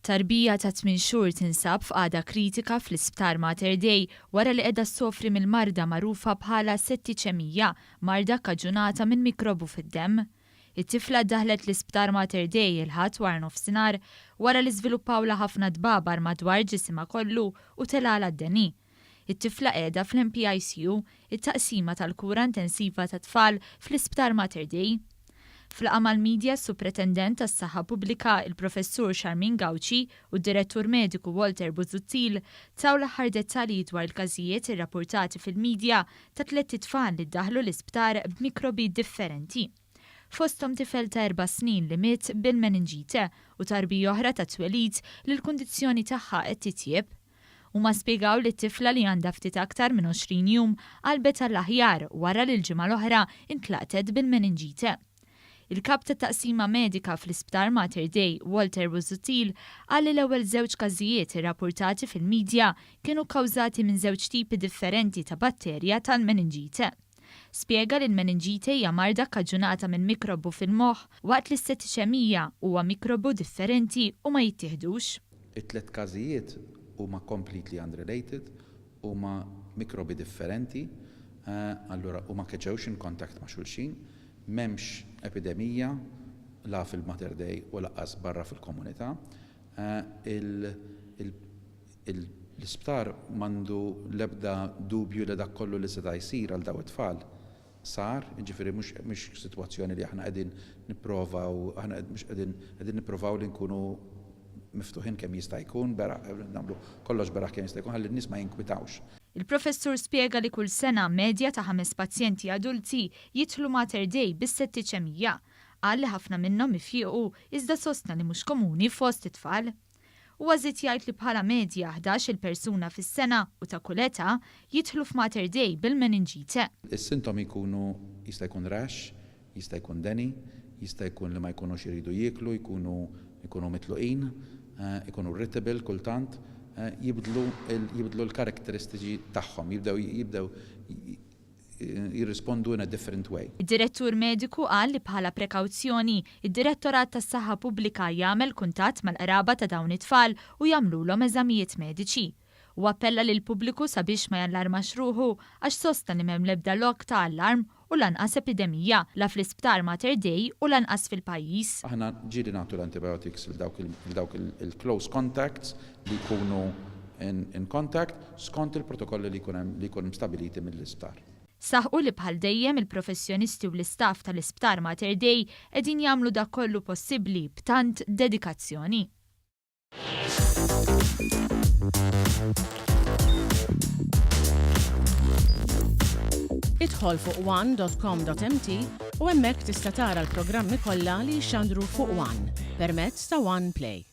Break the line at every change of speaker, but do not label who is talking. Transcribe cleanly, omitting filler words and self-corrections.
Tarbija ta' tminn xhur tinsab f'qagħda kritika fl-Isptar Mater Dei wara li qiegħda ssofri mill-marda magħrufa bħala settiċemija, marda kkaġunata minn mikrobu fid-demm. It-tifla ddaħlet l-Isptar Mater Dei il-Ħadd waranofsinhar wara li żviluppawlha ħafna dbabar madwar ġisimha kollu u telgħalha d-deni. It-tifla qiegħda fl-NPICU, it-taqsima tal-kura intensiva tat-tfal fl-Isptar Mater Dei. F'laqgħa mal-media s-Supretendent tas-Saħħa Pubblika, il-Professur Charmaine Gauci u d-Direttur Mediku Walter Busuttil taw l-aħħar dettalji dwar il-każijiet irrappurtati fil-media ta' tlett itfal li ddaħħlu l-isptar b'mikrobi differenti. Fosthom tifel ta' erba' snin li miet bil-meninġite u tarbija oħra tat-twelid li l-kundizzjoni tagħha qed titjieb. Huma spjegaw li t-tifla li għandha ftit aktar minn 20 jum qalbet għall-aħjar wara li l-ġimgħa l-oħra ntlaqtet bil-meninġite. Il-Kap tat-Taqsima Medika fl-Isptar Mater Dei, Walter Busuttil, qal li l-ewwel żewġ każijiet irrappurtati fil-midja kienu kkawżati minn żewġ tipi differenti ta' batterja tal-meninġite. Spjega li l-meninġite hija marda kkaġunata minn mikrobu fil-moħħ waqt li s-settiċemija huwa mikrobu differenti u ma jittieħdux.
It-tlett każijiet huma completely unrelated, huma mikrobi differenti, allura u ma ġewx in contact ma' xulxin, m'hemmx epidemija la fil-Mater Dei u lanqas barra fil-komunità. L-isptar m'għandu l-ebda dubju li dak kollu li seta' jsir għal dawn it-tfal sar, jiġifieri mhux mhix sitwazzjoni li aħna qegħdin nipprovaw, aħna mhux qegħdin qegħdin nippruvaw li nkunu miftuħin kemm jista' jkun, beraħ, nagħmlu kollox beraħ kemm jista' jkun ħalli n-nies ma jinkwitawx.
Il-professur spjega li kull sena medja ta' ħames pazjenti adulti jidħlu Mater Dei bis-settiċemija. Qal li ħafna minnhom ifjiequ iżda sostna li mhux komuni fost it-tfal. Huwa żied jgħid li bħala medja 11-il persuna fis-sena u ta' kull età jidħlu f'Mater Dei bil-meninġite.
Is-sintomi jkunu jista' jkun rash, jista' jkun deni, jista' jkun li ma jkunux iridu jieklu, jkunu jkunu mitluqin, ikunu irritable kultant, jibdlu jibdlu l-karakteristiċi tagħhom, jibdew jibdew jirrispondu in a different way.
Id-Direttur Mediku qal li bħala prekawzjoni, id-Direttorat tas-Saħħa Pubblika jagħmel kuntatt mal-qraba ta' dawn it-tfal u jagħmlulhom eżamijiet mediċi. Huwa appella lill-pubbliku sabiex ma jallarmax ruħu għax sostna li m'hemm l-ebda lok ta' allarm u lanqas epidemija, la fl-Isptar Mater Dei u lanqas fil-pajjiż.
Aħna ġieli nagħtu l-antibiotics lil dawk il-close contacts li jkunu in contact skont il-protokolli li jkun hemm li jkunu stabiliti mill-isptar.
Saħqu li bħal dejjem il-professjonisti u l-istaff tal-Isptar Mater Dei qegħdin jagħmlu dak kollu possibbli b'tant dedikazzjoni.
Idħol fuq one.com.mt u hemmhekk tista' tara l-programmi kollha li jixxandru fuq One permezz ta' One Play.